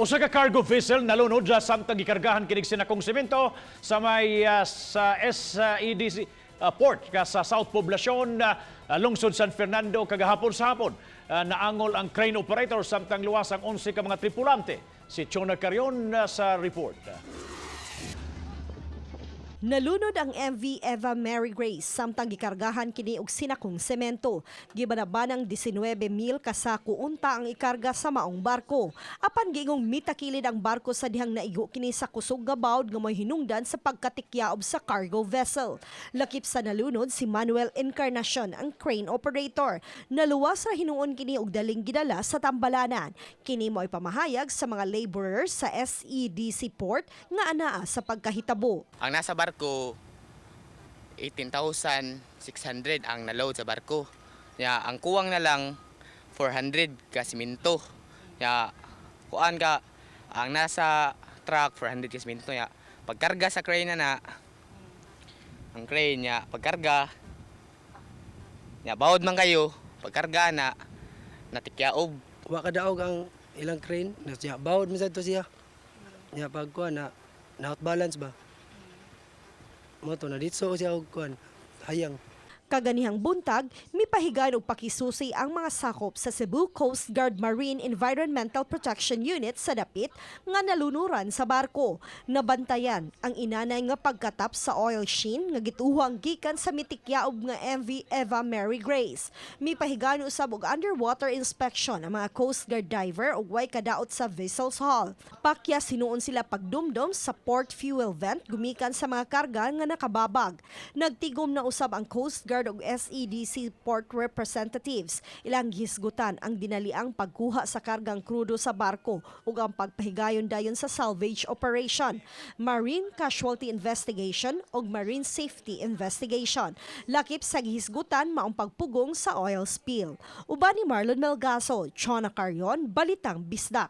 Usa ka cargo vessel nalunod sa samtang gikargahan kinig sinakong semento sa may sa SEDC port ka sa South Poblacion, lungsod San Fernando kagahapon sa hapon. Naangol ang crane operator samtang luwas ang 11 ka mga tripulante. Si Chona Carion sa report. Nalunod ang MV Eva Mary Grace samtang gikargahan kini og sinakong semento. Gibanabanang 19,000 ka sako unta ang ikarga sa maong barko. Apan giingong mitakilid ang barko sa dihang naigo kini sa kusog nga bawd nga may hinungdan sa pagkatikyaob sa cargo vessel. Lakip sa nalunod si Manuel Encarnacion, ang crane operator. Naluwas ra hinuon kini og daling gidala sa tambalanan. Kini mo'y pamahayag sa mga laborers sa SEDC port nga anaa sa pagkahitabo. Ang nasa barko, 18,600 ang na-load sa barko. Ya, ang kuwang na lang 400 ka simento. Ya, kuan ka ang nasa truck 400 ka simento ya. Pagkarga sa crane na na ang crane ya, pagkarga ya, bawod man kayo, pagkarga na natikyaob. Wa kadaog ang ilang crane na siya bawod man sad to siya nya pag kuan na na out balance ba mo to na ditso siya og kuan hayang. Kaganihang buntag, mipahigayon og pakisusi ang mga sakop sa Cebu Coast Guard Marine Environmental Protection Unit sa dapit nga nalunuran sa barko. Nabantayan ang inanay nga pagkatap sa oil sheen nga gituhang gikan sa mitikyaob nga MV Eva Mary Grace. Mipahigayon usab og underwater inspection ang mga Coast Guard diver ug way kadaot sa vessel's hull. Pakyas hinuon sila pagdumdum sa port fuel vent gumikan sa mga karga nga nakababag. Nagtigom na usab ang Coast Guard ug SEDC port representatives. Ilang gihisgutan ang dinaliang pagkuha sa kargang krudo sa barko ug ang pagpahigayon dayon sa salvage operation, marine casualty investigation ug marine safety investigation. Lakip sa gihisgutan maong pagpugong sa oil spill. Uban ni Marlon Melgaso, Chona Carion, Balitang Bisdak.